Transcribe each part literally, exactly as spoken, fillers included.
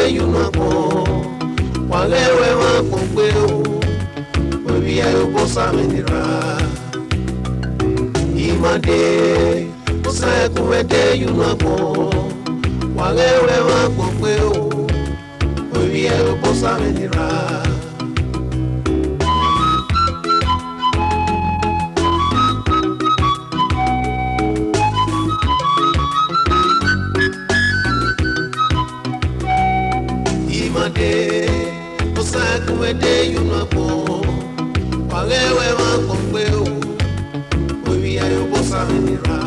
Yu na gbọn, wa ghẹ wẹ mwa gbọn gbe o, wẹ vbe ya ye obosa mwẹ ni ra. I ma dee, osa ẹkun mwẹ de yu na gbọn, wa ghẹ wẹ mwa gbọn gbe o, wẹ vbe ya ye obosa mwẹ ni ra. I ma dee, osa ẹkun mwẹ de yu na gbọn, wa ghẹ wẹ mwa gbọn gbe o, wẹ vbe ya ye obosa mwẹ ni ra.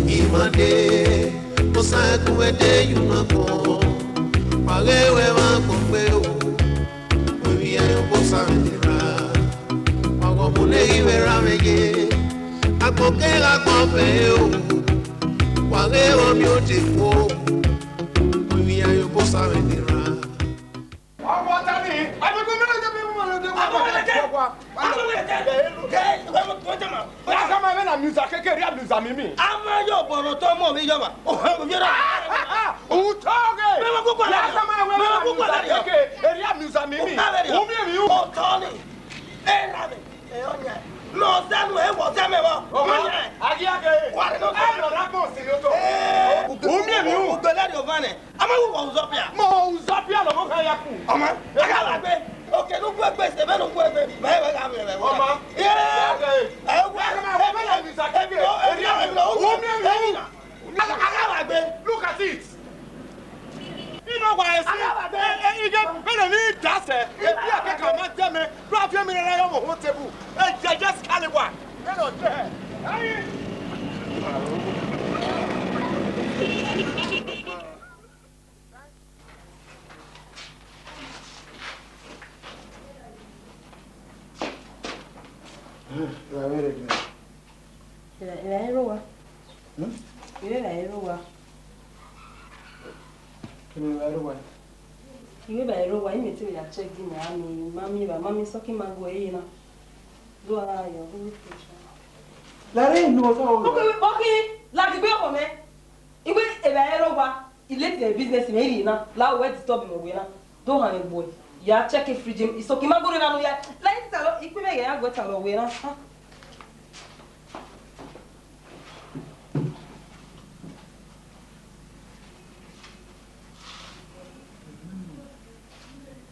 I ma dee, osa ẹkun mwẹ de yu na gbọn, wa ghẹ wẹ mwa gbọn gbe o, wẹ vbe ya ye obosa mwẹ ni ra. Wa ghọ mu ne ghi vbe ra mwẹ ye, agbọn kegha gbọn vbe o, wa ghẹ vbe miẹn odekpo, wẹ vbe ya ye obosa mwẹ ni ra. Ọmọ ta ni, a ti kú mẹ́rin jẹ́ bí mo lè dé wá. Last time I went to Musa keke, area Musa mimi. A ma yo bọrọ tọ mọ mi yọ ma. Ohan, mi yọ da. Utọ ge. Mẹ ma kúkú alẹ. Last time I went to Musa keke, area Musa mimi. Umi emi u. Otọ ni. Ẹ ra mi. Ẹ ọnya. Nọ sẹnu ẹ wọ sẹmẹ vbọ. Ọmọ, ọnya. Agiage. Kwari nọ. Ẹ nọ ra bọ si ni otọ. Umi emi u. Ugbẹlẹ rẹ ọvan nẹ. A ma wu wọ Uzọpia. Mọ Uzọpia lọ, mo kha ya ku. Ọmọ, a gha la gbe. Oke ne u gu egbe, sẹ vbene u gu egbe, mẹ wẹ gha mwẹ vbe. Ọmọ. Yes. Ẹ wẹ, ẹ wẹ, ẹ wẹ, ẹ wẹ, ẹ wẹ, umi emi u. A gha la gbe. Look at it. I no wa esi. A gha la gbe. Ẹ, ẹ, ige, vbene ni dasẹ. Ebi akẹkan ma dẹ mẹ. Bro, a fi emi rẹn na ye ọmọ họn table. Ẹ, jẹ, jẹ sikali wa. Ẹ nọ jẹ. Ayi. Evbare rre owa. Hmm? Evbare rre owa. Kene evbare rre owa? Evbare rre owa, imẹ te ya check gị na, mami, mami, ra, mami, sọki ma gu ẹre na. Do ara yọ, do ara yọ. Lare enu ọtọ o. Okay, okay, ladigbẹ ọmọ mẹ. Iwe evbare rre owa, I late the business mẹ rri na, la wẹ disturb mẹ wẹ na. Do họn egbe, ya check fridge, isọki ma gu ẹre na nu ya. La I talọ, ikpe mẹ ya gu ẹre talọ wẹ na. Ah.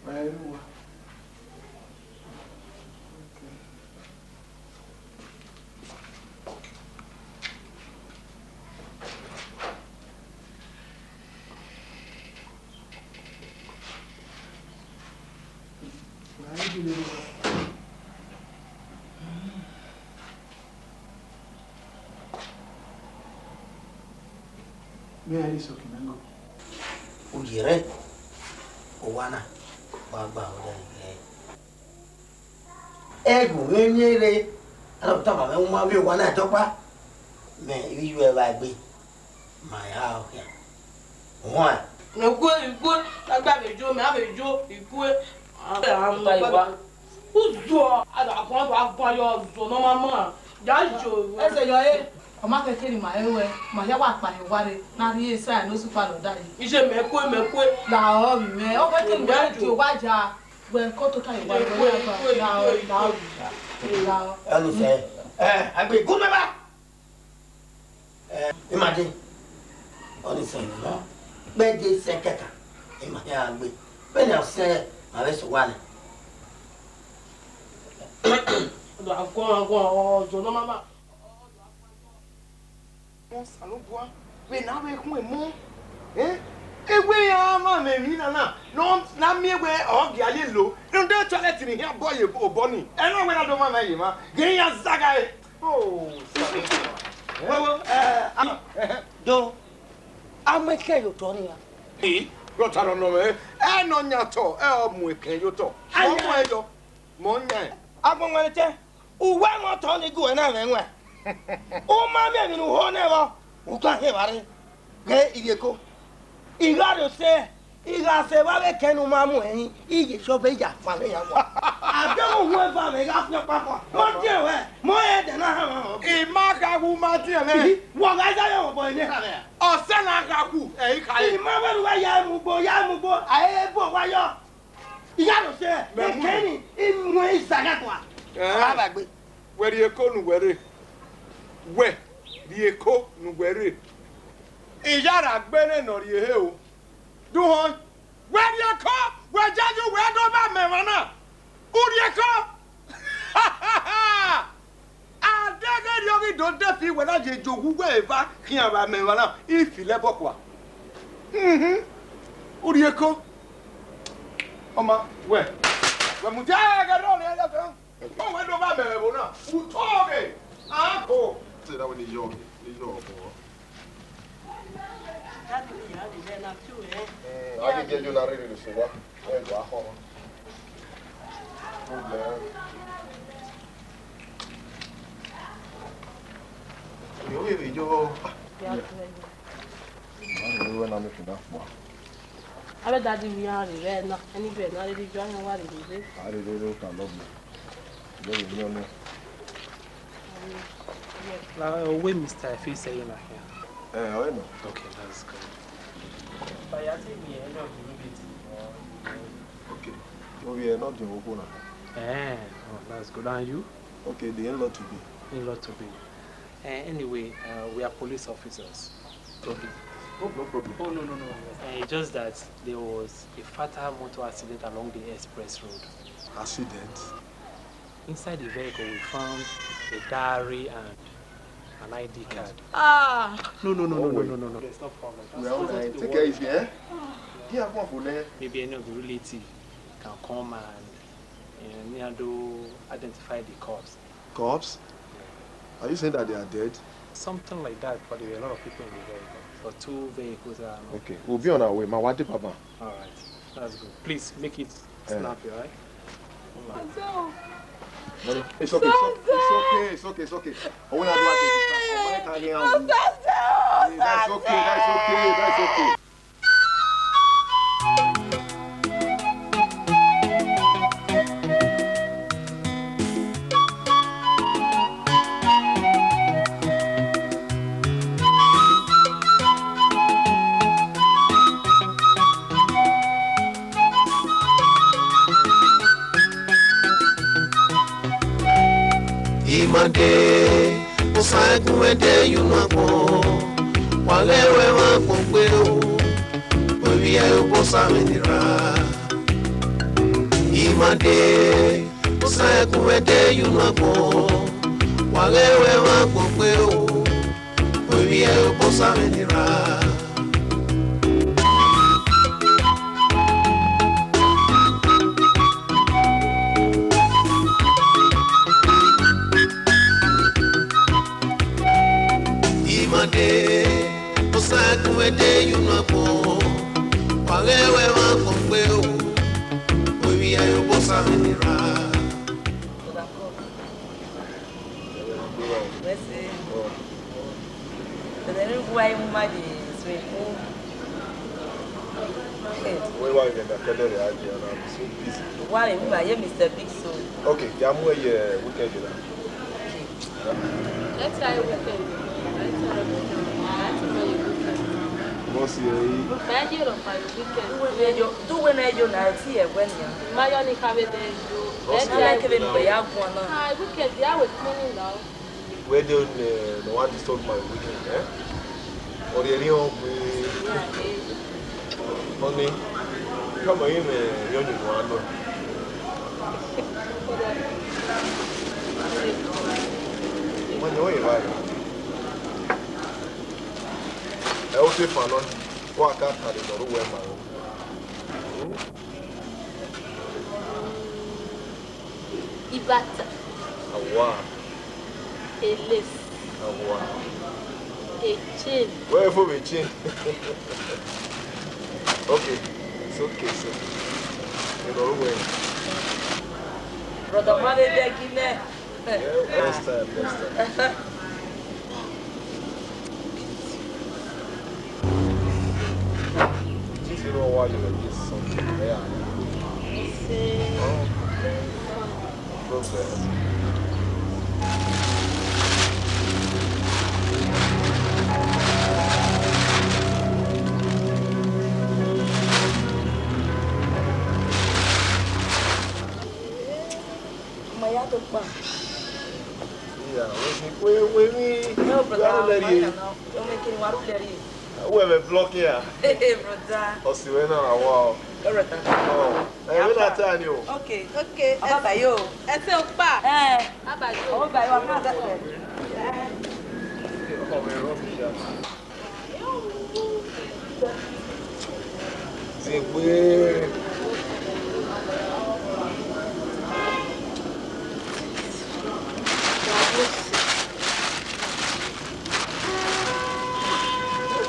Wa ru wa. Mẹ a re sọki mango. Oye rẹ, owa na, wa gba ọdẹ rẹ. Ẹghẹ mwẹ miẹn rre, a na tama mwẹ, u ma vbe owa na tọkpa, mẹ i vbe yu ẹre vba egbe, ma ya khian. Huan. Mẹ kue, ikue, a gba vbe yo, mẹ a vbe yo, ikue. A, a, a, uzuọ, a da guan, a da guan yọ, uzuọ ne ọ ma ma, ya yo. Ẹsẹ yọ, ẹ, ọ ma kẹkẹ ne ima rẹn ruẹ, ma hia wa kpare owa rre, ne a rhie esa ne osupa lọ da yi. Iye mẹ kue, mẹ kue. La ọ vbe mwẹ, ọ kẹkẹ ne uwa die owa ya, wẹ ko tota ye owa, wẹ ya gba, la ọ, la ọ, la ọ. Ẹ, ọnii sẹ, ẹ, agbe gu mẹ ba. Ẹ, ima dee, ọnii sẹ nọ, vbe de sẹ kẹkan, ima hia gbe, vbene ọ sẹ, ma vbe sẹ owa nẹ. Aguan, aguan, ọ zọ nọ mama. Osanobua, vbene a vbe khuẹn emọ, eh? Ewe iran mwamwa emwi na na, ne ọ na miẹn wẹẹ ọ gia ye lo, rhunmwuda toilet ni hia bọ ye obọ ni, ẹ na wẹ na do mwamwa ye emwa, ghe iran zaghae. Oh, Osanobua. Wo, wo, eh, a, do, a mu ẹkẹn ye otọ ne iran. Ii, rhọta rọ nọ mwẹ, ẹ nọ yan otọ, ẹ ọ mu ẹkẹn ye otọ. Mọ mu ẹ yọ, mọ yan. Agbọn wan tẹ, uwẹ mwẹ otọ ni gu ẹ na mwẹ wan. U ma miẹn emwi ne u ho nẹ vbọ, u kan khin evba rre. Ghe ivbieko, I gha rrie osẹe, I gha sẹ evba vbe kẹ ne u ma mu ẹrin, I ye sẹ ọvbe ya fan vbe ya wa. A de mu eva mwẹ gha fian kpakpa. Ma diẹn wẹ, mọ ẹdẹ na hama họn. I ma kha wu ma diẹn mwẹ. Wọ gha ya yọ obọ ne kha vbe. Ọsẹ na gha wu, ẹ i khare. I ma vbe ru wa ya mu ugbo, ya mu ugbo, a e bu owa yọ. I ya no sẹ, Mẹ mu ekẹn ni, I mu ẹn zagha kua. Ẹn. Ọ gha vbe gbe. Wẹ rhie eko ne uwẹ rre. Wẹ rhie eko ne uwẹ rre. I ya ra gbe nẹ ne ọ rhie ehe o. Duhọn, wẹ rhie eko, wẹ yayi, wẹ do ba mẹ emwa na. U rhie eko. A deghẹ erriọ ghi do de fi wẹ na ye jowu wẹ eva khian vbe amẹ emwa na, I fi lẹ ẹbọ kua. Mhm. U rhie eko. Ọ ma, wẹ, wẹ mudia ẹghẹ rrọọ ne ẹ lẹfẹ. Ọ wẹ do ba mẹ vbe ẹvbo na. U tọ ghe. A ko. Say that when you young, you young, boy. Daddy, we are the men of two, eh? Mm, a ghi gie yo na rere so wa. Ẹ gba khọ. Problem. Yo, we be yo. Yeah. Ma rere wẹ na make na kpua. Avbe daddy, we are the men. Any bed na rere yo, I want to be. A rere ro ta love me. Love me, no, no. La, uh, where Mister Efe sẹ na here? Eh, I know. Okay, that's good. But I think we end up the meeting. Okay. So we are not the Ogo now. Eh, oh, that's good. And you? Okay, the in-law to be. In-law to be. Eh, anyway, uh, we are police officers. Okay. No, no problem. Oh, no, no, no. Eh, it's just that there was a fatal motor accident along the express road. Accident? Inside the vehicle, we found a diary and an I D card. Ah! No, no, no, no, no, no, no, no. There's no problem. Well, uh, take care easy, eh? Yeah, come for there. Maybe any of the relative can come and, uh, me and do identify the corpse. Corpse? Are you saying that they are dead? Something like that, but there were a lot of people in the vehicle. For two vehicles, um, Okay, we'll be on our way. Ma wa de baba. All right, that's good. Please make it Eh. snappy, all right? It's okay, it's okay, it's okay, it's okay, it's okay. I wanna do what you That's okay, that's okay, that's okay, that's okay. Imade, osa ẹkun ẹdẹ ye unu agbọn, wa ghẹ wẹ mwa agbọn gbe o, wẹ vbe ẹre obọ sa mwẹ ni ra. Imade, osa ẹkun ẹdẹ ye unu agbọn, wa ghẹ wẹ mwa agbọn gbe o, wẹ vbe ẹre obọ sa mwẹ ni ra. Imade, osa ẹkun ẹdẹ ye unu agbọn, wa ghẹ wẹ mwa agbọn gbe o, wẹ vbe ẹre obọ sa mwẹ ni ra. Wẹ sẹ. Tẹdẹ ne uwa i mu ma ye swimming pool. Wẹ wa ye na kẹdẹ rẹ a ye na so busy. Wa re mu ma ye Mister Big so. Okay, ya mu ye weekend na. Let's try weekend. Let's try weekend. Let's try weekend. Boss, yeah. But I hear of my weekend. Do we na yo na ti e we ni. Ma yo ni ka be de yo. Let's try weekend. Weekend, yeah, we cleaning now. Wẹ de ne, ne wa disturb my weekend, eh? Ọ rhie erriọ gbe. Honey, come on, you know, you know, I know. Manya, where you are? Ẹ o te fan nọ, wa ka kare nọ ru wẹ ma o. Ibata. Awa. A lace. Awa. A chain. Where for the chain? Okay, it's okay, it's okay. You know where? Brother, man, they give me. Yeah, next time, next time. This is Why you like this something? Yeah. Problem. Ma ya do kpa. Yeah, we, we, we, we, Yo, brother, wa ru lẹrriẹ. Yo, make it, wa ru lẹrriẹ. Wẹ vbe block ya. Hey, brother. Ọ si wẹ na wa o. All right, ah. Oh, ẹ vbe na ta ni o. Okay. Okay. Ọ baba yo. Ẹ sẹ ọkpa. Eh. Baba yo. Ọ baba yo, ọ baba yo. Ọkọ mwẹ rubbish ya. Zẹgbe.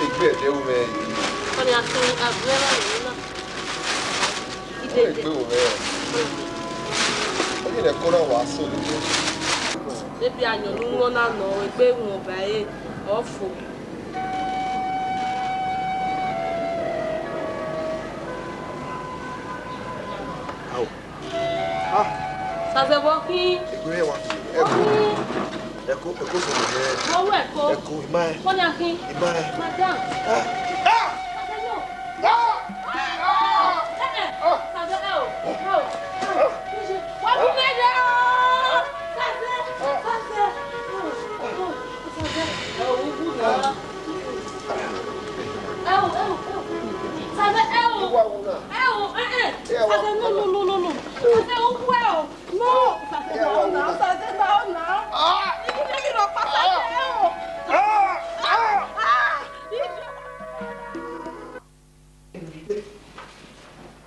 Egbe ẹdẹ ru mwẹ yi. Ọni a tun agbẹrẹ na. Egbe ru mwẹ. Ọ ghi rẹ ẹko na wa so lele. Ebi ayọn ne u wọn na nọ, egbe wọn ba ẹre, ọ fo. Ao. Ah. Sazẹ vbọ khin? Egbe mwẹ wa. Ẹko. Ẹko, ẹko fo mwẹ. Vbọ ru ẹko? Ẹko, ima ẹ. Vbọ na khin? Ima ẹ. Madam. Ah. Ah. Sazẹ yo. Ah. Ah. Eh, eh. Ah. Sazẹ, ẹ o. Ẹ o. Wa bu mẹ dẹ o. Sazẹ. Sazẹ. Sazẹ, ẹ o, ẹ o, ẹ o. Sazẹ, ẹ o. Ẹ o, ẹ, ẹ. Sazẹ, no, no, no, no, no. Sazẹ, u wu ẹ o. No. Sazẹ, no, no. Sazẹ, no, no. Ah. Ibi tẹ mi rọ pa Sazẹ, ẹ o. Ah. Ah. Ah.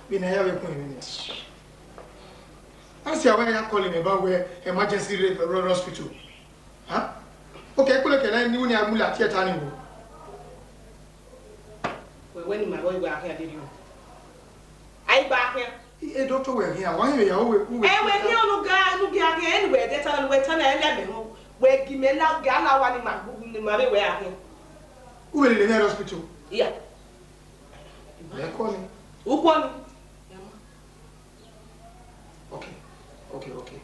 Vbene a ya vbe khuẹn emwi nian, a si a wa ya call mwẹ ba wẹ emergency re-, re-, hospital. Huh? Okay, ẹkpẹlẹ kẹrẹ ne uwẹ ni a mu la theatre ni wo. Wẹ wẹ ne ima rrọọ iwẹ a khian dede o. A i gba khian. E doctor wẹ khian, wa hin vbe ya, uwẹ, uwẹ. Ẹ wẹ khian, unu ga, unu ga khian, ẹni wẹ de ta na, wẹ ta na, ẹ lẹ mẹ họn. Wẹ gi mẹ la, ga la wa ni ma, ni ma vbe wẹ a khian. Uwẹ lele mwẹ hospital? Iya. Mẹ kọ ni. Ukọ ni. Okay, okay, okay.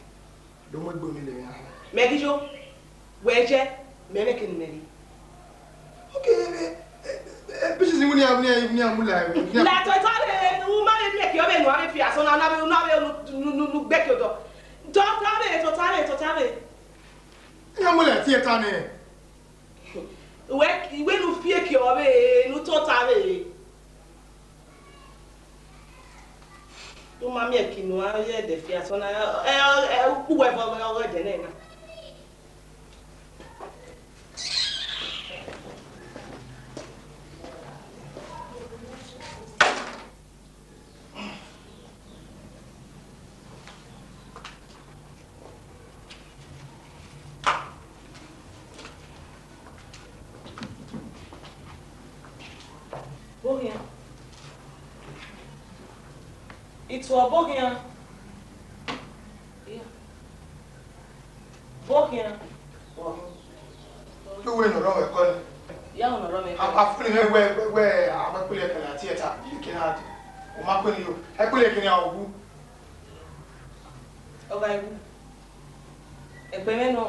Do mu egbe ni lele mwẹ a khian. Mẹ ghi yo. Wẹ jẹ, mẹ vbe ke ne mẹ rri. Okay, eh, eh, eh, pieces ni wẹ ne a, ne a, ne a mu la, eh, ne a. La tọ, tọ vbe, u ma vbe miẹn ke ọ vbe nu avbe fi asọn na, na vbe, na vbe nu, nu, nu, nu gbe ke odọ. Tọ, tọ vbe, tọ, tọ vbe, tọ, tọ vbe. Ne a mu la theatre nẹ. Wẹ, wẹ ne u fi eke ọ vbe, ne u tọ, tọ vbe. U ma miẹn ke unu a ye ẹdẹ fi asọn na, ẹ, ẹ, ẹ, ukpu wẹ vbe ọ ghẹ ẹdẹ nẹ na. Boghian. Itu ọ boghian. Boghian. Te uwẹ ne ọ rọ mwẹ kọ nẹ. Ya, ọ ne ọ rọ mwẹ kọ. A, a funi mwẹ wẹ, wẹ, wẹ, a ma kpele ẹkẹn na theatre, ye ke na dẹ. U ma kue ni yo. Ẹ kpele ẹkẹn na wu. Ọ gha wu. Egbe mwẹ nọ.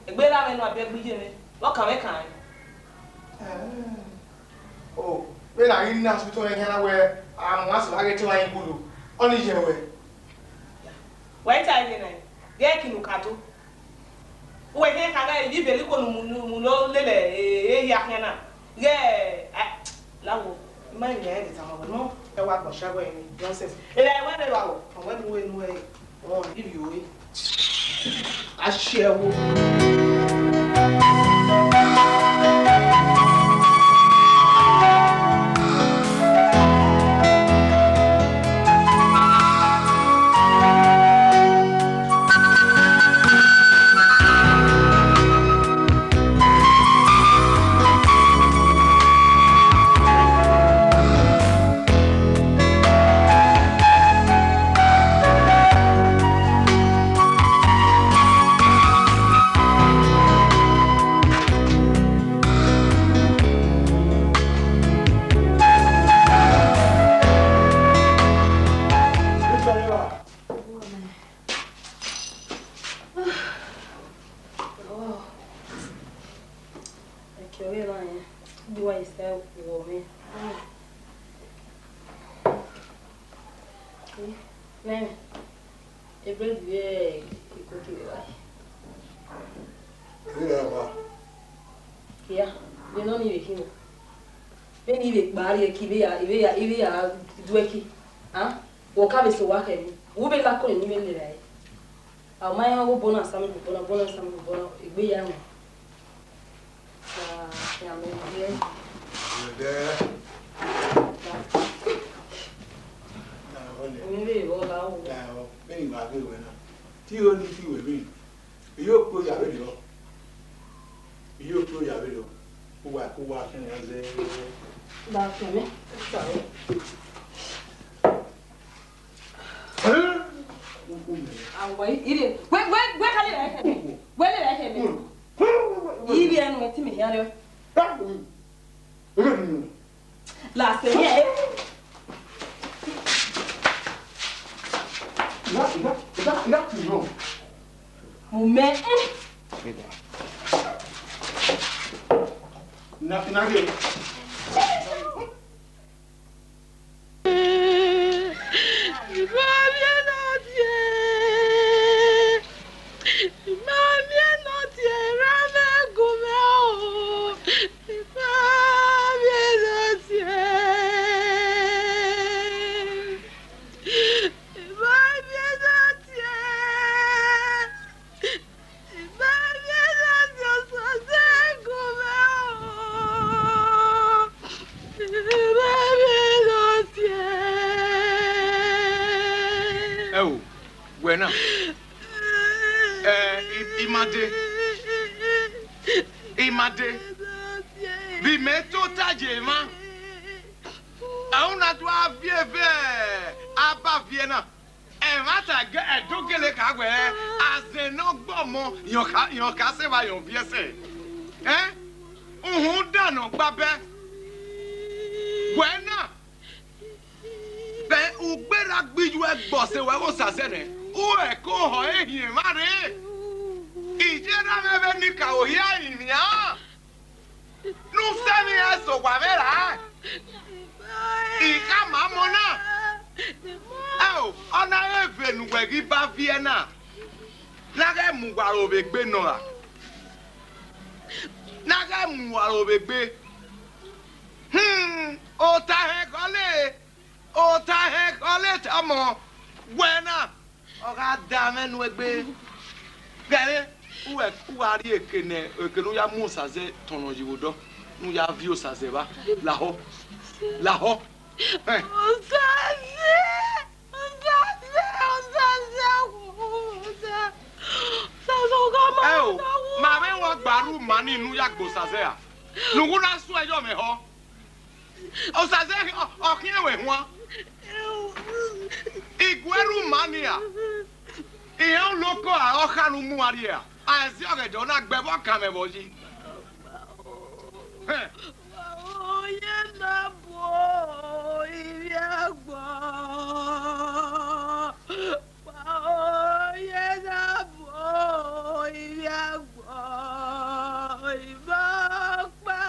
Egbe erha mwẹ nọ, a biẹ egbe iye mwẹ. Vbe ọ kan mwẹ kan rẹn? Eh. O, vbene a ghi na hospital ẹn khian na wẹ, a mu asọn gha ghe te emwa ghi bulu, ọnii yẹ wẹ. Wẹ ta ẹre na, ghẹ kinu ka do. Uwẹ khian ka ghẹ ivbi ivbi eliko ne u mu, ne u mu lele, eh, ehia khian na. Ghẹ, eh, la wo, ima yin ẹre tama wẹ nọ. Ẹ wa gbọnshia wẹ ni nonsense. Ẹ wẹ rre vbe aro, ọ wẹ ne uwẹ ne uwẹ. Ọ, ibi ore. Aṣẹ́wó. Nẹ, e bread vbe ikoto vbe evba. Vbe evba. Hia, vbe nọ ni vbe khin. Vbene I vbe kpa rrie ẹki, I vbe ya, I vbe ya, I vbe ya du ẹki. A? Wẹ ọ ka vbe sẹ owa khẹ emwi. Wẹ vbe la kọe ne I vbe lele ẹre. A ma rẹn ọghe obọ na sa mwẹ obọ na, obọ na sa mwẹ obọ na, egbe ya mwẹ. Sa, ya mwẹ egbe. Ẹdẹ. Emwi vbe vbọ la o. Vbene I ma ghe ruẹ na, te I ho ne I fi wẹ emwi. Iyokpio ya vberriọ. Iyokpio ya vberriọ. Uwa ke uwa khian ya zẹ. Ba fian mẹ, sa o. Awa, ire. Wẹ, wẹ, wẹ ka lele ẹre khẹ mẹ. Wẹ lele ẹre khẹ mẹ. Ire ẹnu mẹ te mẹ hia rriọ. La sẹ yẹ. Ina, ina, ina, ina, ina. Mu mẹ. Ina, ina, ina. Ẹo, wẹ na. Ẹ, I, I ma dee. I ma dee. Vbe imẹ tota ye emwa. Ẹhun na do a viẹ vbe abaviẹ na. Ẹmwata ẹdogele ka wẹẹ, azẹn ne ọ gbe ọmọ, rẹn ọ ka, rẹn ọ ka sẹ evba, rẹn ọ viẹ sẹ. Ẹn? Uhunmwu dan ne ọ gba bẹ. Wẹ na, vbe ugberra gbe iyuẹ gbe ọse ruẹ vbe Osazẹ nẹ, u ẹko họ ehiẹn mwa rre. Iye erha mwẹ vbe enikaro hia rinmwian. Ne u sẹ emwi iran sẹ owa mwẹ ra? I khama ọmọ na. Ẹo, ọ na re vbe ne uwẹ ghi ba viẹ na, ne a ghẹ mu uwa ro vbe egbe nọ ra? Ne a ghẹ mu uwa ro vbe egbe. Hmm, ota hẹn khọle, ota hẹn khọle tama wẹ na. Ọ gha da mwẹ nu egbe. Ghẹ vbe, uwẹ, u gha rrie eke ne, eke ne u ya mu Osazẹ tọnrọn yi vbe odọ, ne u ya viọ Osazẹ evba. Lahọ, lahọ. Ẹn. Osazẹ, Osazẹ, Osazẹ, Osazẹ, Osazẹ, ọ gha ma. Ẹo, ma vbe wọ gba rre uma ni ne u ya gbe Osazẹ ra? Ne u na suẹn yọ mwẹ họ. Osazẹ ọ, ọ khian ẹvbo huan. I gu ẹre uma nia. Iran uloko a, ọ kha ne u mu uwa rrie a. A zẹ ọghẹdẹ, ọ na gbe ẹvbo kan mwẹ vbọ yi. Hẹn. Oye na bu ivbi agbọn. Oye na bu ivbi agbọn. Ima ọkpa.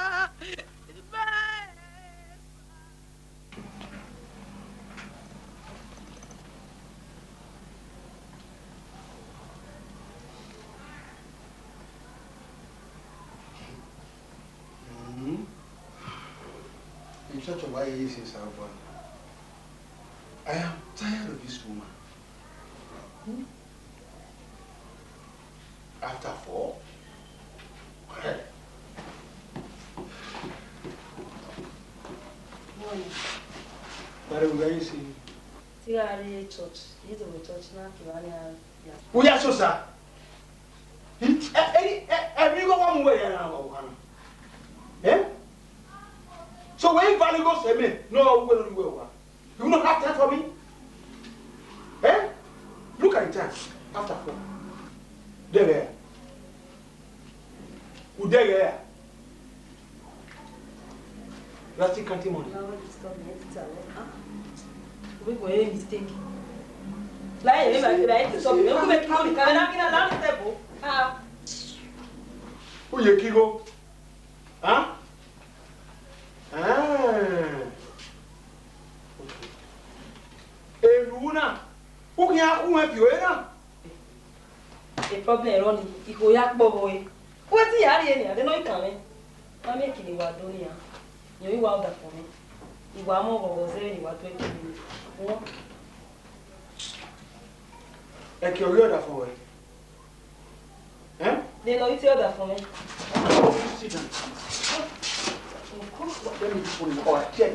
Mm. In such a way, yes, yes, I want. I am tired of this woman. Hmm? After four? Morning. Mare, where you see? Ti gha rrie church, I do go church na, ke vbe nia ya. Uya sosa. Eri, e, e, emwi igho wa mu wẹ ya na wa oha na. Eh? So wẹ I vale igho sẹ mẹ, ne ọ wẹ ne ọ rri wẹ oha. You no have time for me? Eh? Look at the time. After four. There, there. Udeghe ya. You are still counting money. Now, don't disturb me, editor. Ah. We go any mistake. Like, if I, if I disturb you, you make money. Can I, can I, can I table? Ah. Who you kigo? Huh? Ah. Okay. Ru na, u khian khu mwẹ fi ore na. E problem rọ ni, ikhuo ya kpọ vbe ore. Wẹ te ya rrie nian, de nọ i kan mwẹ. Ma miẹn kene wa do nian. Yọ, I wa ọdafẹn mwẹ. I wa mọ ọghọghọ zẹ vbene I wa do ẹki mwẹ. Wọ. Ẹki ọ ghi ọdafẹn wẹ? Eh? De nọ i te ọdafẹn mwẹ. Sit down. Let me put it on our chair.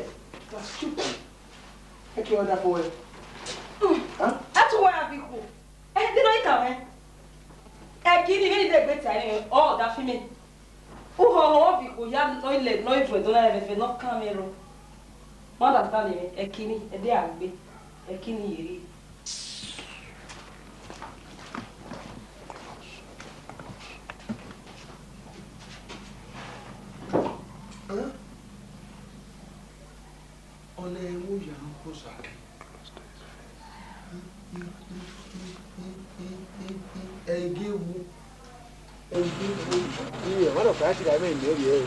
That's stupid. Ẹki ọ ghi ọdafẹn wẹ? Huh? A tu wẹ a bi khuo. Eh, de nọ i kan mwẹ. Ẹki ni vbene I de gbe ta ẹre, ọ ọdafẹn mwẹ. Uhọnhọn vbe ikhuo hia nọ i lẹ, nọ i vuẹ do na rẹn vbe ẹfe ne ọ kan mwẹ rrọọ. Ma understand mwẹ, ẹki ni, ẹdẹ a gbe, ẹki ni ye rrie. Ọna ẹmwẹ oya ne ọ kpọsa ke. Ẹ i gie wu. Ẹ i gie wu. Iye, ọmwa nọ kpa ya tira ẹmwẹ emiẹn ovbi ẹre.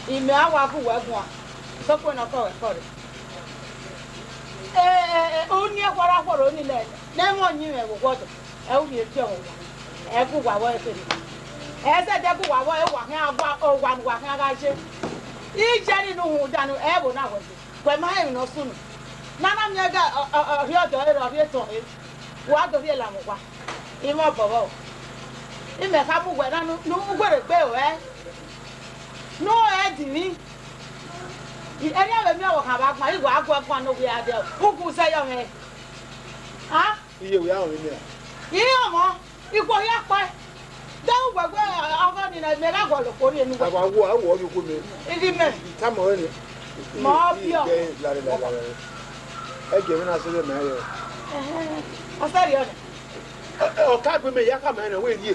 Imẹ a wa gu wẹ guan, sokpan ne ọ kọ wẹ kọ rre. Ẹ, ẹ, ẹ, uni ẹkhuarha khuọrhọ ni nẹ, ne ẹmwẹ ọyinmwẹ vbe owa ọdọ, ẹ u rhie tie ọmwa, ẹ gu wa vbọ ẹse ni. Ẹ zẹdẹ gu wa vbọ, ẹ wa khian gua, owa ne uwa khian gha ye. Iye ni ne uhunmwu danu, ẹ vbo na wẹ ye. Wẹ ma hẹn emwi ne ọ sunu. Ne a na miẹn ẹghẹ ọ, ọ, ọ rhie ọdọ ẹre, ọ rhie etọn ẹre. Wa do rhie lamwẹ owa. I mwẹ obọ vbọ. Imẹ kha mu uwẹ na ne u werriegbe ruẹ. Ne u rẹn dinmwi. Erriọ vbe miẹn ọvbokhan vbe agbọn, I wa guẹ guan ne ovbi a dẹ, u gu zẹ yọ mwẹ. A? Iye, wẹ a rọnmwẹ imẹ ra? I rọnmwẹ. Ikhuo hia kpẹe. De u wẹ wẹ ọghe ọnii na, mẹ gha gualọ okhuo rrie ne uwẹ. A wa wo, a wo ọvbiokhuo mẹ. I ghi mẹ. I tama ọnrẹn nẹ. Ma ọ biẹ. Lare, lare, lare. Ẹ gie mwẹ na sẹ vbe mẹ rẹ. Ẹhẹn. Ọ sẹrriọ nẹ. Ọ, ọ ka gbe mẹ, ya ka mẹ nẹ, wẹ rrie.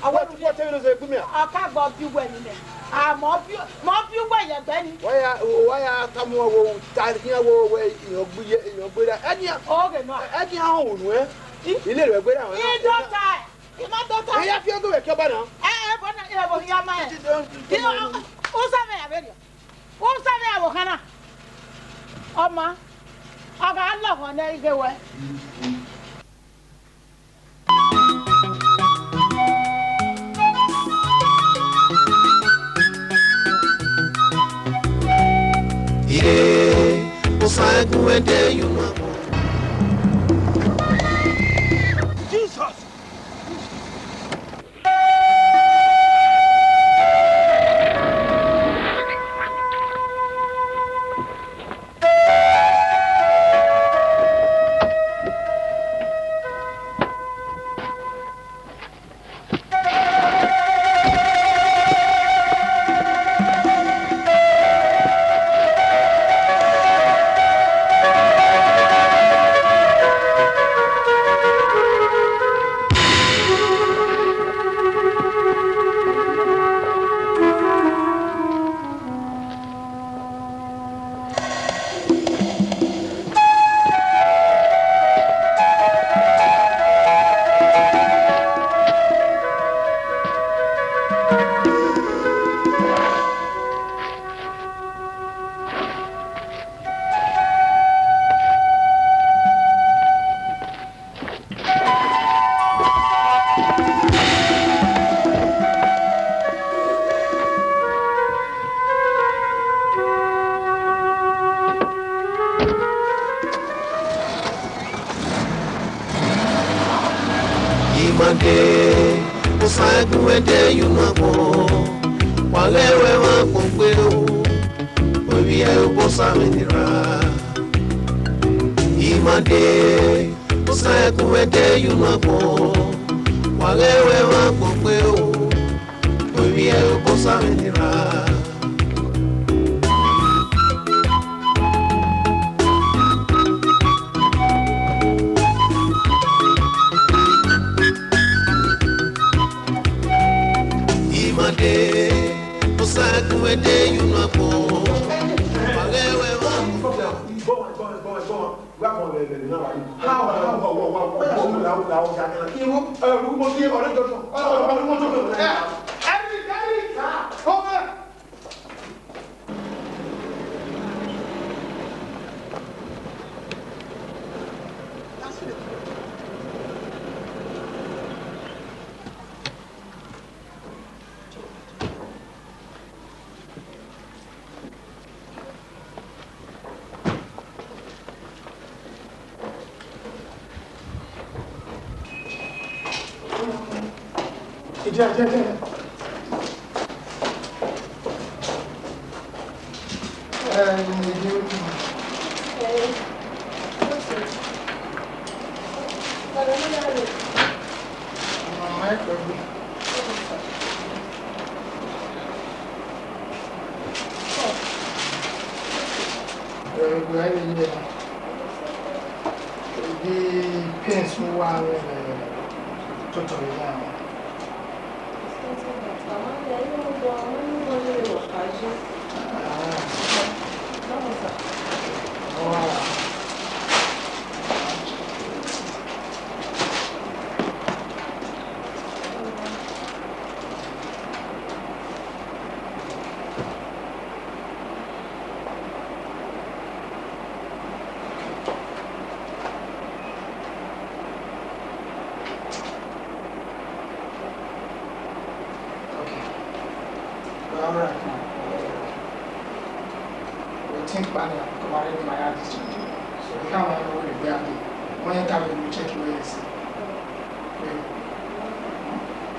Ọ wẹ wẹ tukọ te vbe ne ọ zẹ gbe mẹ a? Ọ ka gbe ọ biẹ uwẹ ni nẹ. A ma ọ biẹ, ma ọ biẹ uwẹ ye ẹgbẹ ni. Wa ya, wa ya tama uwẹ, ta khian wẹ, wẹ irẹn gbe ye, irẹn gbe ra. Ẹdia. Oghe nọ. Ẹdia họn unu ẹ. I? I lele wẹ gbe ra. I dọta. I ma dọta. Ẹ ya fi ẹgọ vbe ẹki ọba na. Ẹ, ẹ, bọ na, ẹ, bọ hia ma ẹ. Ino, u sa vbe ya vberriọ. U sa vbe ya vbe okhan na. Ọ ma, ọ gha lọghọ nẹ ighe wẹ. Ye, Osa ẹgun ẹdẹ ye unu agbọn. Jesus! Imande, Osa ẹgun ẹdẹ ye unu agbọn, wa ghẹ ruẹ emwa agbọn gbe o, ovbi ẹre Obosa mwẹ ni ra. Imande, Osa ẹgun ẹdẹ ye unu agbọn, wa ghẹ ruẹ emwa agbọn gbe o, ovbi ẹre Obosa mwẹ ni ra. Imande, Osa ẹgun ẹdẹ ye unu agbọn, wa ghẹ ruẹ emwa agbọn gbe o. Jẹ, jẹ, jẹ. Ẹ, ẹ, ẹ, ẹ, ẹ, ẹ, Ẹ, wẹ a ye ye na. Ebi pains ne uwa mwẹ vbe ototọ vbe na. Ah. Ọ wa. Okay. Well, all right now. Wetin kpa na, come on, let me my discharge. So, we can't run away with that. When you come, we check your A C. Okay.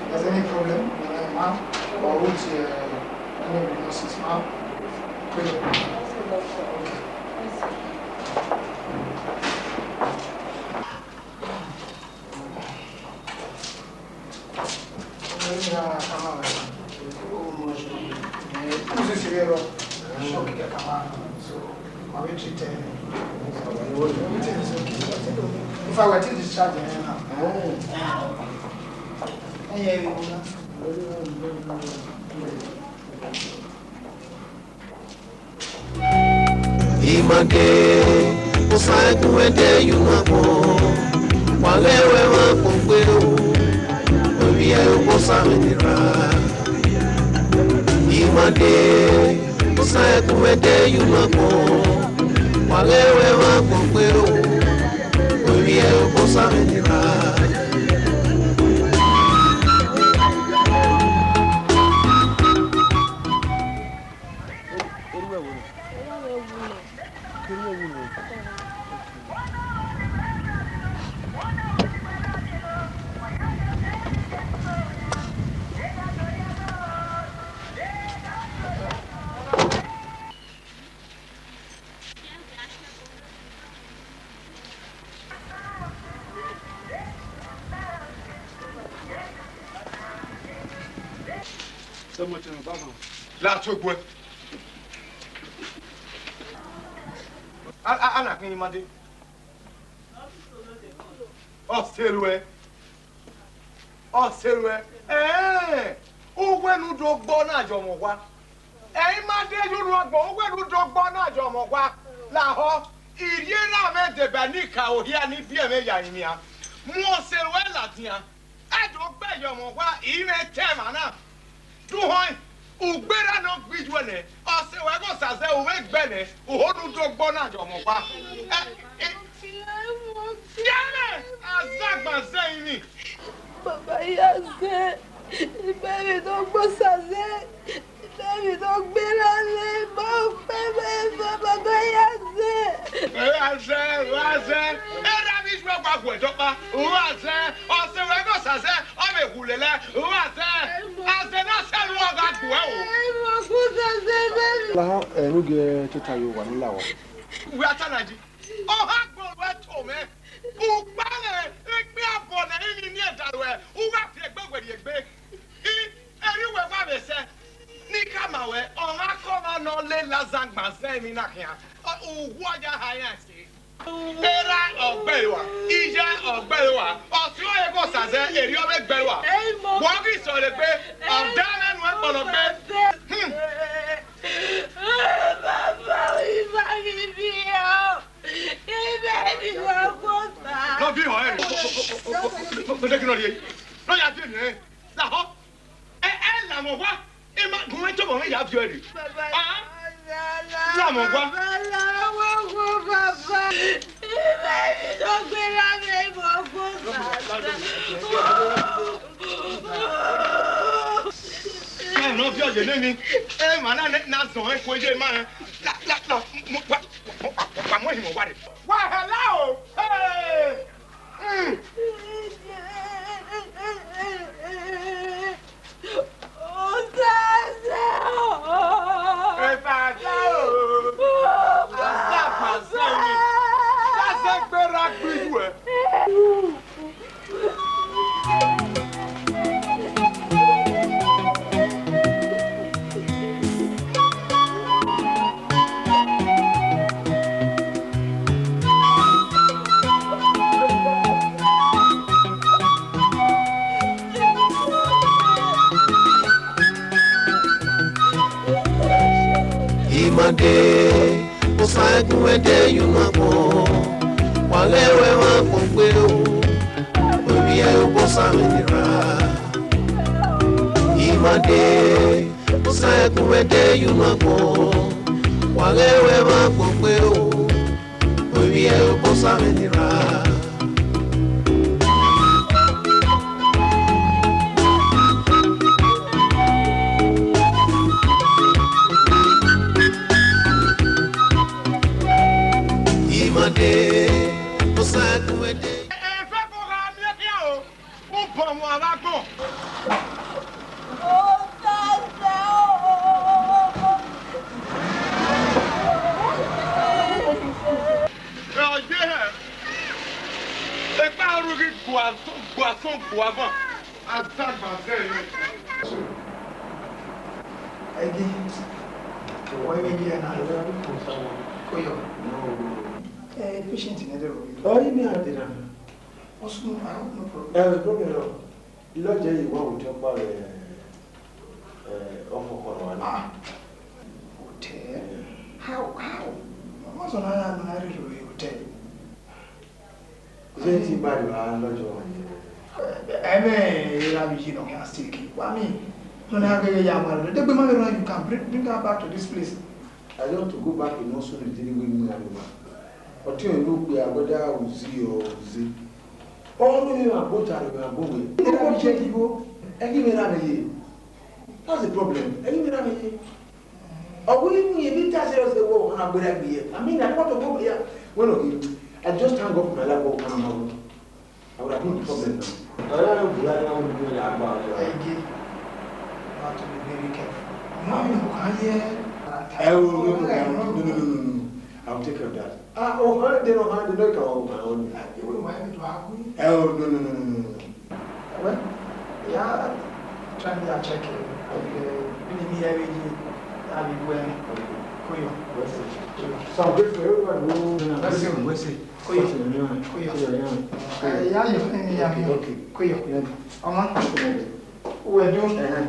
If there's any problem, you know, ma'am, or with, uh, any of the nurses, ma'am, please. Okay. Shock kama. So, ma vbe treat ẹ. Everything is okay. In fact, we're still discharging her now. Oh. Ẹyẹ ẹ vbe na. Imade, osa ẹkun ẹdẹ ye unu agbọn, wa ghẹ wẹ mwa kpogbe o, ovbi ẹre Obosa mwẹ ne erha. Imade, osa ẹkun ẹdẹ ye unu agbọn, wa ghẹ wẹ mwa kpogbe o, ovbi ẹre Obosa mwẹ ne erha. Erha mwẹ wu nẹ. Erha mwẹ wu nẹ. Sẹ ọmọ ọtẹn mwẹ, baba. La tuẹ gbuẹ. A, a, a na khin ima dee. Ọ sẹ ruẹ. Ọ sẹ ruẹ. Ẹẹn, uwẹ ne u do gbe ọna ye ọmwa ọkpa. Ẹ i ma de ye unu agbọn, uwẹ ne u do gbe ọna ye ọmwa ọkpa. Lahọ, irhiẹn na mwẹ deba eni ka ohia ni biẹ mwẹ ya rinmwian. Mu ọse ruẹ ladian. A do gbe ye ọmwa ọkpa, I mwẹ te ẹmwẹ na. Duhọẹn, ugberra ne ọ gbe iyuẹ nẹ, ọse ruẹ ghe Osazẹ, u vbe gbe nẹ, u ho ne u do gbe ọna ye ọmwa ọkpa. Ẹ, ẹ, Yẹrẹ azagba zẹ emwi. Baba, I ya zẹ, I ma emwi ne ọ gbe Osazẹ, I ma emwi ne ọ gbe erha mwẹ, I ma ukpẹ mwẹ, Baba, I ya zẹ. Ẹ, azẹ, azẹ, erha vbe iyuẹ wa guẹ dọkpa, u wa zẹ, ọse ruẹ ghe Osazẹ, ọ vbe hu lele, u wa zẹ, azẹ na sẹ ru ọ gha gbuẹ o. Lahọ, ẹ, ne u gie tota ye owa ne u la owa. Wẹ a ta na yi. Ọ ha gbọn ruẹ to mwẹ. Ukpa mwẹ, ekpe abọ ne I ni miẹn da ruẹ, u gha fi egbe wẹ rhie egbe. I, erriọ uwẹ wa vbe sẹ, ne I khama ruẹ, ọmwa ke ọmwa ne ọ lele azagba zẹ emwi na khian, ọ, uwu ọ ya ha iran ẹse. Erha ọgbẹe rua, iye ọgbẹe rua, ọse ọre ghe Osazẹ, erriọ vbe gbe rua. Wẹ ọ ghi sẹ ọre egbe, ọ da mwẹ nuẹn kpọlọ gbe. Hmm. Baba, I ma ghi viọ. I ma emwi ne ọ gbe Osa. Ne ọ viọ ẹre. Odẹ ghi nọ rhie. Ne ọ ya viọ ẹre. Lahọ. Ẹ, ẹ, la mwẹ owa. I ma gun ẹtọ mwẹ ya viọ ẹre. Baba, ah, la mwẹ owa. Baba, la mwẹ owa, Baba. I ma emwi ne ọ gbe erha mwẹ, I ma gbe Osa. Ẹ, ne ọ viọ ye nene. Ẹ, ma na, na zọn ẹko ye ma. La, la, la, mo, wa, wa, wa, wa mu ehin mwẹ owa rre. Wa hẹla o. Hey! Mm. Gbe iye uẹ. Imade, osa ẹgun ẹdẹ ye unu agbọn, wa ghẹ wẹ mwa kpogbe o, ovbi ẹre Obosa mwẹ ni ra. Imade, osa ẹgun ẹdẹ ye unu agbọn, wa ghẹ wẹ mwa kpogbe o, ovbi ẹre Obosa mwẹ ni ra. Imade, osa ẹgun ẹdẹ. Ẹ fẹ́ kó ra mi ẹ kíá o. Ó bọ̀ wọn alágbọ̀n. Ẹ ọ ye hẹ. Ekpa ru ghi gua sọn, gua sọn, gua van. A dagba zẹ yọ. Ẹgi, wẹ vbe ye na? Ko yọ. Eh, patient nẹ dẹ ro. Ọ, imi a dẹ na. Ọsunu, I hope no problem. Eh, problem no. Lodge yi wa hotel ọkpa vbe, eh, ọfọ kọrọ wa na. Ah, hotel? Yeah. How, how? What's on that, that hotel? Is there anything bad about lodge wa? Eh, I mean, I mean, you know, can still keep. I mean, no, no, no, no, no, no, no, no, no, you can bring, bring her back to this place. I want to go back in Osun, the day we meet Aruba. Ọtiọnrẹn ne okpia, whether uzi or uzi. Ọ rhie emwa gbe ota, rhie emwa gbe owe. Ẹ ghi vbe ra mwẹ ye. That's the problem. Ẹ ghi vbe ra mwẹ ye. Ọ wẹ ne I ta serious, wẹ ọna gberra egbe ye. I mean, I want to go there. Wẹ nọ ghi, I just thank God for my life, but ọna ma wẹ. I would have been in problem now. Ọ̀rẹ́ rẹ̀ bùrọ̀ ni wọ́n gbé ọjà àgbà ọ̀rẹ́ rẹ̀. Ege, you have to be very careful. Ọmọ mi ò kàn yẹ. Ẹ o, no, no, no, no, no, no, no, no. I will take care of that. Ah, oh, hàn dé, no, hàn dé, no, ìkà wà wà wà. Ìwé ìwà ẹ̀mí tó a kú. Ẹ o, no, no, no, no, no, no. Well, yeah, try me and check it. Okay, bí mi yẹ wí yìí, àbí wẹ́, kó yọ. Wẹ́sẹ̀. Kó yọ. So I'm grateful to everyone who. Wẹ́sẹ̀, wẹ́sẹ̀. Kó yọ. Kó yọ. Kó yọ. Ẹ, yá yọ, ẹ, yá yọ. Okay, okay. Kó yọ. Yeah. Ọmọ. Okay. Wẹ̀ dún. Uh-huh.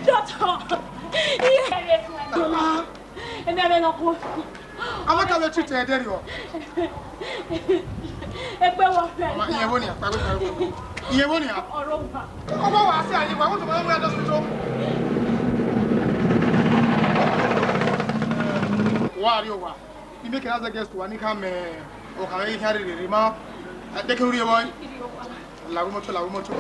Doctor! Emẹ rẹ nọ khuo. Amaka vbe treat ẹdẹ rriọ. Egbe wọ fẹ. Ọma, iye vbo nian, kpaegbe, kpaegbe. Iye vbo nian? Ọrọmwa. Ọgba wa sẹ aye, wa want to go to hospital. Wa rrie owa. I make another guest wa ni khama ọkhan vbe ihian rere rre ma. Adeke u rrie vbọ. Lavbe imoto, lavbe imoto.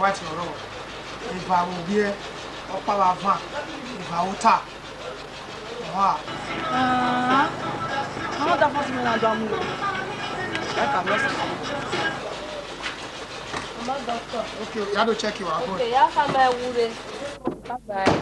Fight ọrọ, eva vbe ovbiẹ, ọkpa vbe avan, eva vbe ota. Ọha. Ah, ma da fọsi mẹ na do mu. Like am, yes. Mama doctor. Okay, okay, ya do check you out. Okay, ya ka mẹ wu re. Bye bye.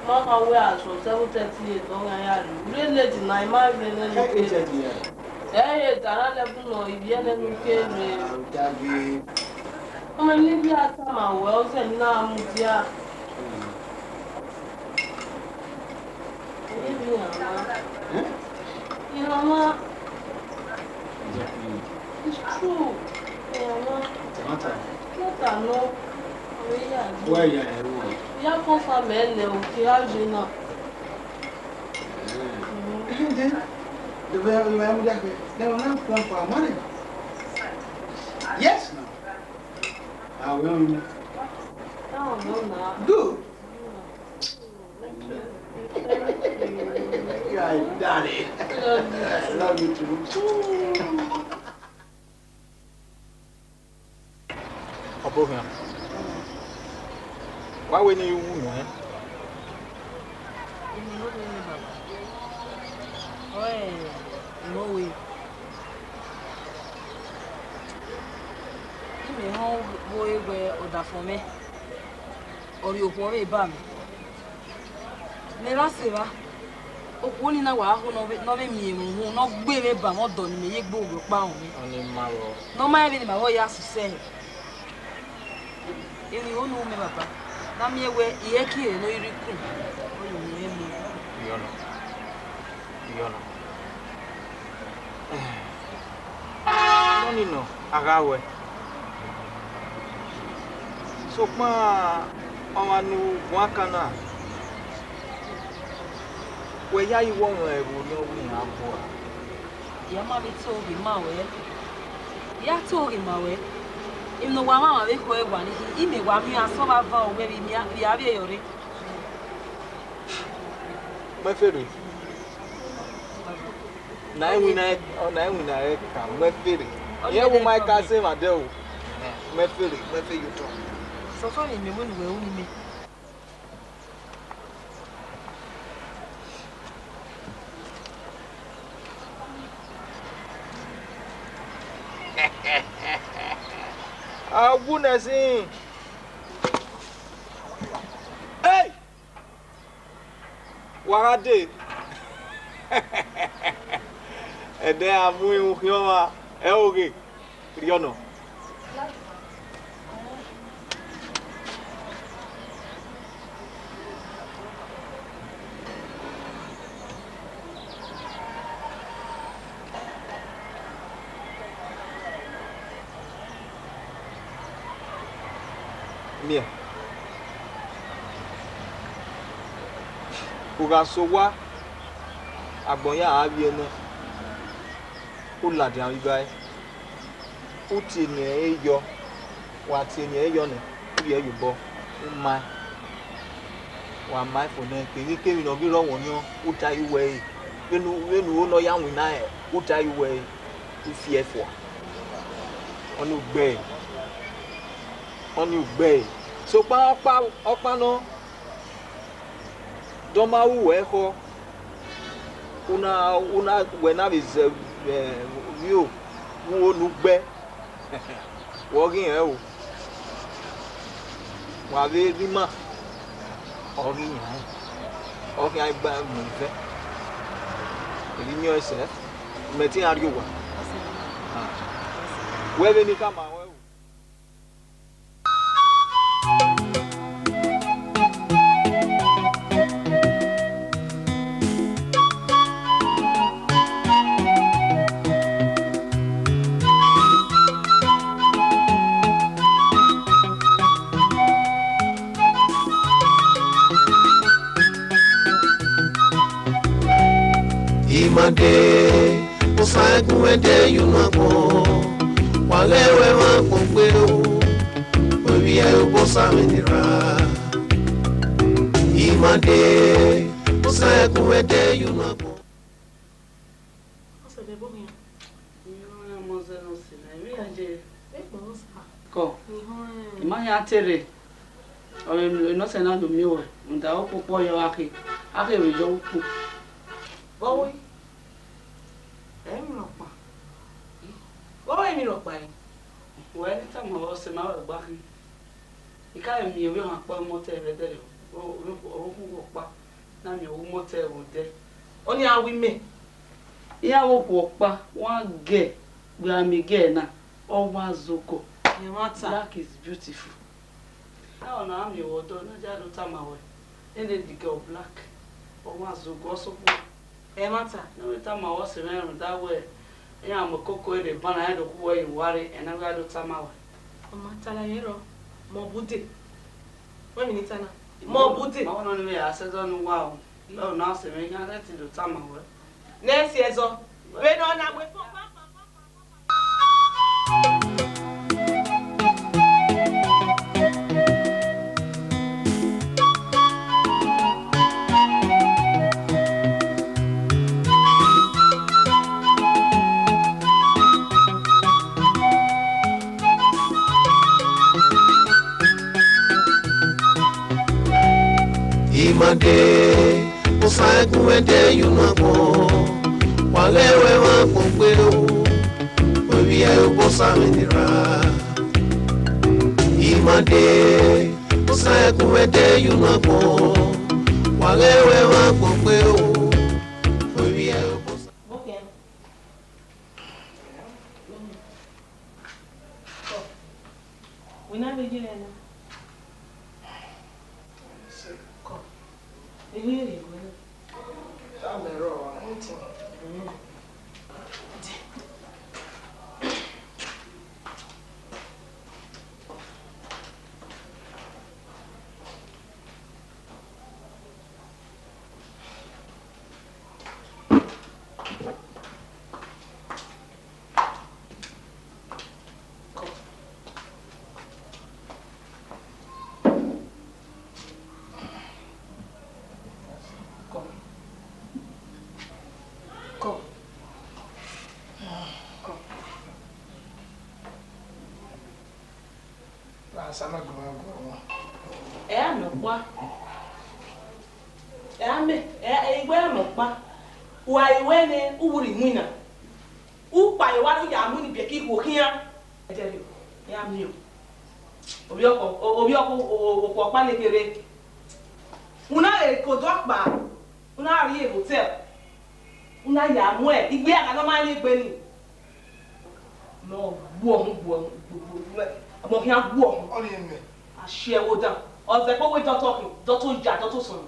Ma kha wẹ asọn seven thirty eight, ọ gha ya rre. Rre late na, I ma rre nene. Ẹ i re da ra lẹbun nọ, ivbi ẹnẹ ne u ke rre. Ọmọ ne I vbe a tama wẹ, ọ zẹ ne I na mudia. Ẹ i re iran mwa. Iran mwa. It's true. Iran mwa. Tamata. Tamata nọ. Wẹ ya ru. Ya confirm ẹ nẹ o, ke a je na. Eh. Then, the way you are, then we now plan for our marriage. Yes, now. I will. Good. You are a daddy. I love you too. Ọbokhian, wa wẹ ne I wu nuẹn. Ọe, irẹn wẹ, imẹ họn vbe ore wẹ ọdafẹn mwẹ, ọ rhie okhuo vbe eba mwẹ. Mẹ vbe sẹ evba, okhuo nii na wa ho ne ọ vbe, ne ọ vbe miẹn emwi uhunmwu ne ọ gbe mwẹ ba mwẹ ọdọ ne imẹ ye egbe orhiọkpa rọnmwẹ. Ọni ma vbọ. Ne ọ ma rẹn vbene ima vbe ya sẹ usẹ hẹ. Emwi ho ne u ru mẹ baba, ne a miẹn wẹ irẹn ke irẹn ne ọ i rre ikun, ọ ye miẹn mwẹ. Iyọna, iyọna. Nọni nọ, a gha ruẹ. Sokpan ọmwa ne u guan kan na, wẹ ya ye uwu ọmwa ẹvbo ne ọ wu iran bua. Ya ma vbe to ghe ma ruẹ. Ya to ghe ma ruẹ. Emwi ne uwa mwamwa vbe ekhọe wa ni khin, imẹ wa miẹn asọn vbe avan owẹ vbe imian, vbe avbiẹ yọ rre. Mẹ fere. Na iwinna, na iwinna ẹre ka mẹ fere. Ọ Yẹn wo ma ka problem. Se ma dẹ o. Mẹ fere, mẹ fe yo tọ. Sọfẹn ni mẹ wẹ ne uwẹ ru ni mẹ. Awu nẹ sin. Hey! Wa gha dee. Ẹdẹ a mu irun khian ọmwa, ẹ oghe, rhie ọnọ. Miẹn. U gha sẹ owa, agbọn ya a vbiẹ nẹ, u ladian vbe iba ẹre, u tie eni ẹre yọ, wa tie eni ẹre yọ nẹ, u rhie ẹre ye obọ, u ma ẹn. Wa ma fo nẹ, kevbe kevbe ne ọ ghi rre ọmwẹ ọyọn, u ta ye uwẹ ẹre, vbene u, vbene u ho ne ọ ya winna ẹre, u ta ye uwẹ ẹre, u fi ẹre fua. Ọnii ugbe ẹre, ọnii ugbe ẹre. Sokpan ọkpa, ọkpa nọ, de ọ ma ru uwẹ ekhọe, u na, u na, wẹ na vbe zẹ, eh, vbio, vbe uwu ne ugbe. Wẹ ọ ghi rẹn o. Wa vbe rre ima, ọ ghi yan ẹn. Ọ khian gba mu ivẹ. Erriọ sẹ, mẹ te iran rrie owa. Wẹ vbene I khama ruẹ o. Imade, Osaẹguẹdẹ ye unu agbọn, wa ghẹ ruẹ emwa agbọn gbe o. Ye obosa mwẹ ni ra. I ma de, osa ẹkun mwẹ de ye unu agbọn. Ọsẹ vbe ẹvbo khian. Irẹn ọmọ zẹ ne ọ sẹ na, emwi ya ye. Vbe kpao sa. Kọ. Ihọn ẹn. I ma khian te rre. Ọ vbe nọ sẹ na do miẹn ruẹ, rhunmwuda okpokpo yọ gha khe, a khe vbe yọ ukpo. Vbọ wẹ? Ẹ i mwẹ ọkpa. Vbọ wẹ emwi rhọkpa ẹre? Wẹ ne I tama ruẹ, ọse ma ruẹ gba khin. I ka miẹn ovbi ọmwa ọkpa ọmọtẹ vbe ẹdẹrriọ, ọ, ọ, ọ, ọ, ọkpa na miẹn ọmọtẹ vbe odẹ. Ọni a wi mẹ. Iran vbe okhuo ọkpa, wa gẹ, gbe ame gẹ na, ọ wa zogọ. Ẹmwata. Black is beautiful. Ẹ, ọna a miẹn vbe ọdọ, ne a ya do tama ruẹ, ene the girl black, ọ wa zogọ, ọ sokpan. Ẹmwata. Ne ọ vbe tama ruẹ, ọse mwẹ rhunmwuda wẹ, iran mu koko rre ban na, iran do khu wẹ ye uwa rre, ẹ na gha do tama ruẹ. Ọ ma ta la ye rọ, mọ bude. Wẹ mi ni ta na. Mọ bude. Ma wẹ nọ ni vbe ya sẹ ẹzọ ne uwa o. Lọọ na ọse mwẹ, iran rẹ te do tama ruẹ. Ne ẹ si ẹzọ. Vbe nọ na gbe fo. I ma de, osa ẹkun mwẹ de ye unu agbọn, wa ghẹ ruẹ mwa agbọn gbe o, wẹ vbiẹ obosa mwẹ ni ra. I ma de, osa ẹkun mwẹ de ye unu agbọn, wa ghẹ ruẹ mwa agbọn gbe o, wẹ vbiẹ obosa. Wẹ na vbe ye ẹre na. Kọ. Emwi rre wẹ na. Sa mẹ rrọọ, anything. Mm. Ẹ a mẹ ọkpa. Ẹ a mẹ, ẹ, ẹ, I wẹ a mẹ ọkpa. Wa i wẹ nẹ, u vbe rre iwinna. U kpa ye wa do ya mu ni biẹ ke ikhuo khian. Ẹdẹrriọ, ẹ a miẹn o. Ovbi ọkọ, o-, ovbi ọkọ, o-, o-, okhuo ọkpa ne kherhe. U na ghe ke odọ kpa, u na rrie hotel. U na ya muẹn igbe agha ne ọ ma rrie egbe ni. Mẹ ọ gbuọhun, gbuọhun, gbuọhun, mẹ ọ khian gbuọhun. Ọ ni mẹ. Asiẹwo dan. Ọ zẹ kpe wẹ dọtọ khin, dọtọ ya, dọtọ sọnọ.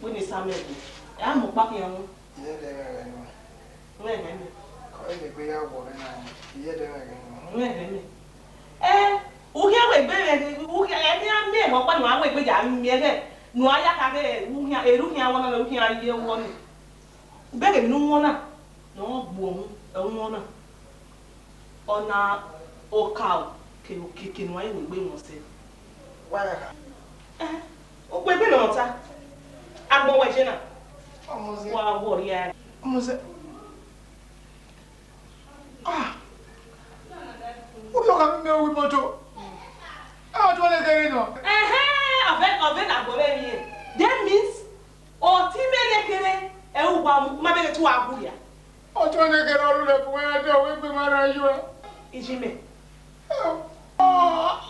Wẹ ne Samuel gbe. Ẹ a mu ọkpa khian ru. Iye ẹdẹ mwẹ ghẹ nuẹn. Mwẹ ghẹ mẹ. Kọ ẹdẹ gbe ya wọ mwẹ na, iye ẹdẹ mwẹ ghẹ nuẹn. Mwẹ ghẹ mẹ. Ẹ, u khian wẹ egbe mwẹ, u khian, ẹ khian miẹn ọkpa ne uwa wẹ egbe ya miẹn ghẹ, ne uwa ya kha ghẹ, u khian, erha u khian wọ nọ, u khian ye wọ nọ. Ubẹghe ne u wọn na, ne ọ gbuọhun, ẹ u wọn na. Ọna okaro ke okiekie ne uwa i wẹ egbe wọn sẹ. Wa ya kha. Ẹ, okpegbe ne ọ ta. Agbọn wẹ je na. Ọmọ zẹ. Wa wọ rria. Ọmọ zẹ. Ah! Uyo ka mi mẹ owi moto. Ẹ, ọtẹn ne kere nọ. Ẹhẹn, ọvẹ, ọvẹ na gbọ vbe emwi. That means, ọtẹn mwẹ ne kere, ẹ, u wa mu, ma bẹghe te u gha gu ya. Ọtẹn ne kere ọrhu lẹ bu wẹ ya dẹ, wẹ gbe ma ra yo. Ijimẹ.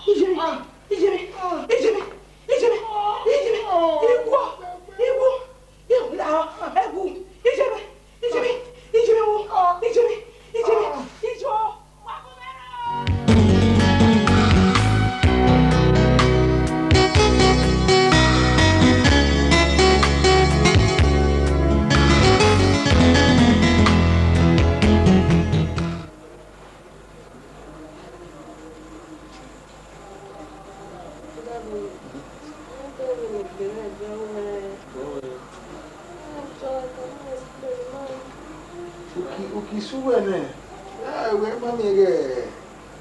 Ijimẹ, Ijimẹ, Ijimẹ, Ijimẹ, Ijimẹ, iwọ, iwọ, iwọ, ẹwu, Ijimẹ, Ijimẹ, Ijimẹ, wo, Ijimẹ, Ijimẹ, Ijọ. Uki, uki su wẹ nẹ, a, wẹ ma miẹn ghẹ,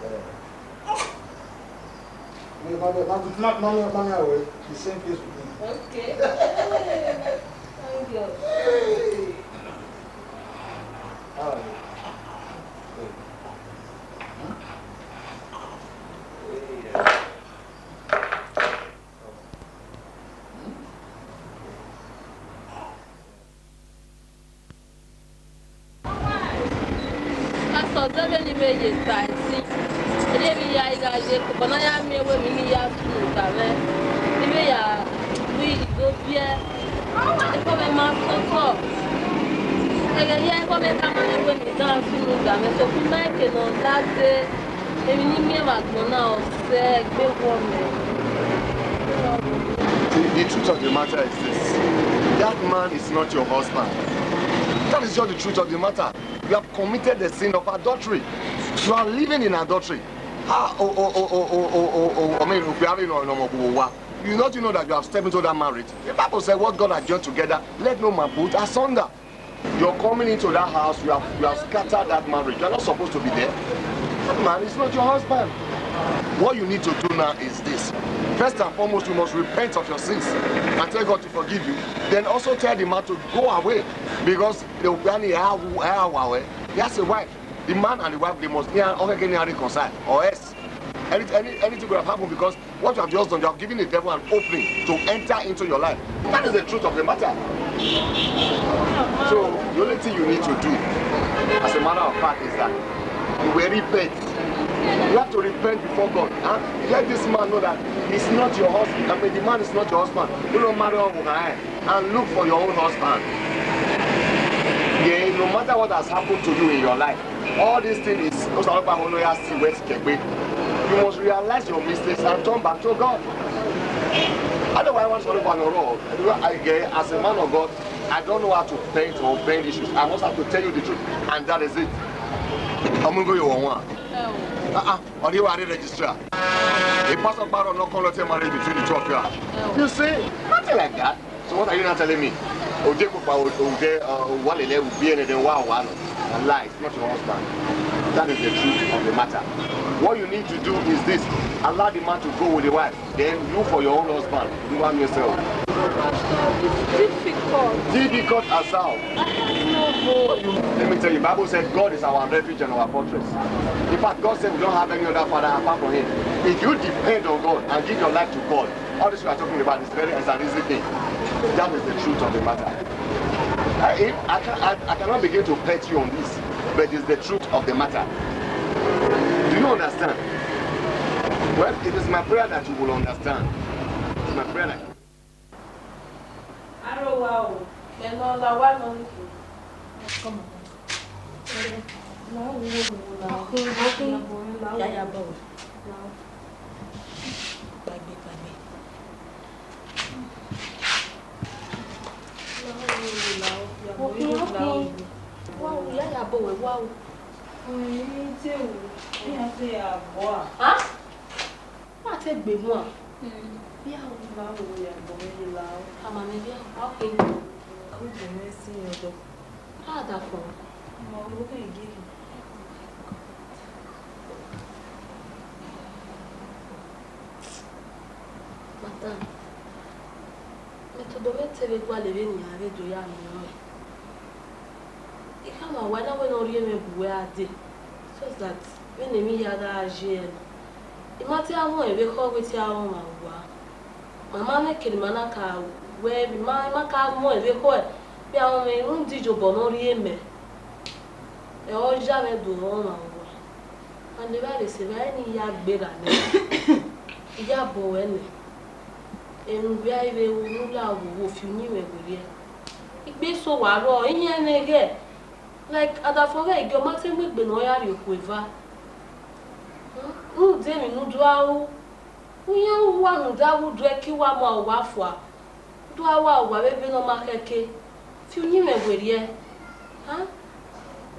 Eh. Me, ma, ma, ma, ma, ma, ma, ma, we, the same place with me. Okay. Thank you. How are you? Good. Hmm? Hey, yeah. Vbe ye ta ẹtin, erriọ emwi hia I gha ye, kobọ ne a ya miẹn wẹ emwi ne I ya sunu ga mwẹ, I vbe ya ru ido biẹ, ekhọe mwẹ ma sọtọ. Ẹghẹ hia ekhọe mwẹ khama mwẹ wẹ emwi dan sunu ga mwẹ, sokpan ima ke ne ọ dade, emwi ne I miẹn vbe agbọn na, ọ sẹ egbe wọ mẹ. The, the truth of the matter is this. That man is not your husband. That is just the truth of the matter. You have committed the sin of adultery. You are living in adultery. Ah, oh, oh, oh, oh, oh, oh, oh, oh, I mean, you are in a normal wa. You don't you know that you have stepped into that marriage? The Bible said, "What God has joined together, let no man put asunder." You're coming into that house, you have, you have scattered that marriage. You're not supposed to be there. That man is not your husband. What you need to do now is this. First and foremost, you must repent of your sins and tell God to forgive you. Then also tell the man to go away, because the he has a wife. The man and the wife, they must, yeah, okay, can reconcile, or else any, any, anything could have happened, because what you have just done, you have given the devil an opening to enter into your life. That is the truth of the matter. So the only thing you need to do, as a matter of fact, is that you will repent. You have to repent before God. And let this man know that he's not your husband. I mean, the man is not your husband. You don't marry her and look for your own husband. Yeah, no matter what has happened to you in your life, all these things is, you must realize your mistakes and turn back to God. Otherwise, what's going on? As a man of God, I don't know how to paint or bend issues. I must have to tell you the truth, and that is it. I'm going to go your one. Ah, ah, on you are the registrar. A pastor kparo no come let him marry between the two of you. You see, nothing like that. So what are you now telling me? Ode kpokpa, ode, uh, walele, ubiene, then wa wa no. A lie, it's not your husband. That is the truth of the matter. What you need to do is this. Allow the man to go with the wife. Then you for your own husband, do one yourself. Pastor, it's difficult. Difficult as how? I don't know. Let me tell you, Bible said God is our refuge and our fortress. In fact, God said we don't have any other father apart from him. If you depend on God and give your life to God, all this we are talking about is very, is an easy thing. That is the truth of the matter. I, I, can, I, I cannot begin to pet you on this, but it's the truth of the matter. Do you understand? Well, it is my prayer that you will understand. It's my prayer that Aro wa o, ẹnọ la wa nọ ni. Come on. La wo, wo, wo, la wo. Ọkùnrin, ọkùnrin. La wo. Yaya bọ̀ wẹ̀. La wo. Gbàgbé, gbàgbé. La wo, wo, la wo. Ọkùnrin, ọkùnrin. Wa o, yaya bọ̀ wẹ̀, wa o. Ọkùnrin, tẹ o, bí a ṣe àbọ̀ à. Hàn? Wa te gbe mu a? Mm. Vbe a ru? Ma ru ya bọ mwẹ ye la o. A ma mwẹ vbe a ru? Wa khin. A ru bọ mwẹ si yọ dọ. A da fo. Ma ru khin ghi. Madam, mẹ tobọ mwẹ te vbe gualọ vbene iran vbe do ya miẹn ọnrẹn. I khama uwa na wẹ ne ọ rhie mwẹ bu uwẹ gha dee, so that vbene emwi hia gha ye ẹre nọ, I ma te a wọn ẹvbo ekhọe wẹ te a wọn ma uwa. Ma ma mwẹ kere ma na ka wẹ, ma, ma ka wọn ẹvbo ekhọe vbe a wọn mwẹ rhunmwuda iyobọ ne ọ rhie mẹ. Ẹ ọ ya mwẹ do rọnmwẹ uwa. And evbare sẹ evbare ne I ya gberra nẹ, I ya bọ ruẹ nẹ, emwi ne u vbe ru ne u la vbe owo fi uyinmwẹ werriẹ. Ikpe eso wa rrọọ, iran ẹmwẹ ghẹ, like, adafọn ghẹ, I gie ọ ma te mu egbe ne ọ ya rrie okhuo eva. Rhunmwuda emwi ne u do a ru, iran uwa ne u da ru duẹ ke uwa mu aro uwa fua. Do a wa owa vbe ebe ne ọ ma khẹke, fi uyinmwẹ werriẹ.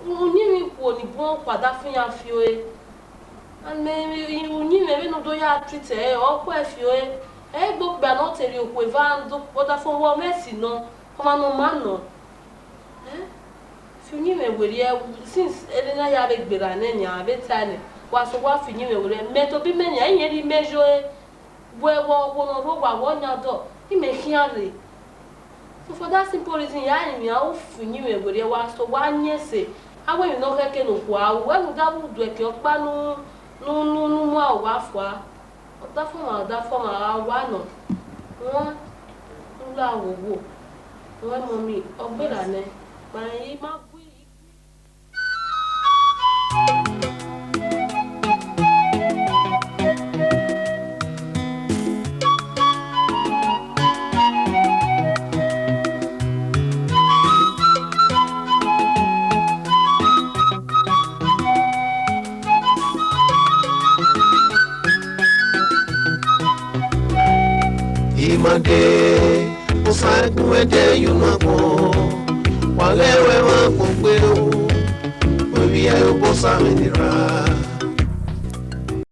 Uyinmwẹ ikhuo ni bun ọkpa da fi iran fi ore. And uyinmwẹ vbene u do ya treat ẹre, ọ khuẹ fi ore. Ẹ i gbe okpia ne ọ te rrie okhuo eva, ọdafọn wẹ ọ mwẹ ẹse nọ, ọmwa ne ọ ma nọ. Fi uyinmwẹ werriẹ, since ene na ya vbe gberra nẹ nian vbe tae nẹ, wa sẹ owa fi uyinmwẹ werriẹ. Mẹ tobọ imẹ nian, irẹn rhie imẹ ye ore. Wẹ, wẹ, wẹ ne ọ rre owa, wẹ ọ yan dọ, imẹ khian rre. So for that simple reason, ya rinmwian, u fi uyinmwẹ werriẹ, wa sẹ owa yan ẹse. A wẹ emwi ne ọ khẹke ne okhuo a ru, wẹ ne u da vbe udu ẹki ọkpa ne u, ne u, ne u, ne u mu aro uwa fua. Ọdafọnmwa, ọdafọnmwa, a wa nọ. Wan, u la wowo. Wan, mummy, ọ gberra nẹ. Ma i ma bu I ma de, Osa gun ẹdẹ ye unu agbọn, wa ghẹ ruẹ emwa agbọn gbe ru, wẹ vbe irẹn Obosa mwẹ ni rra.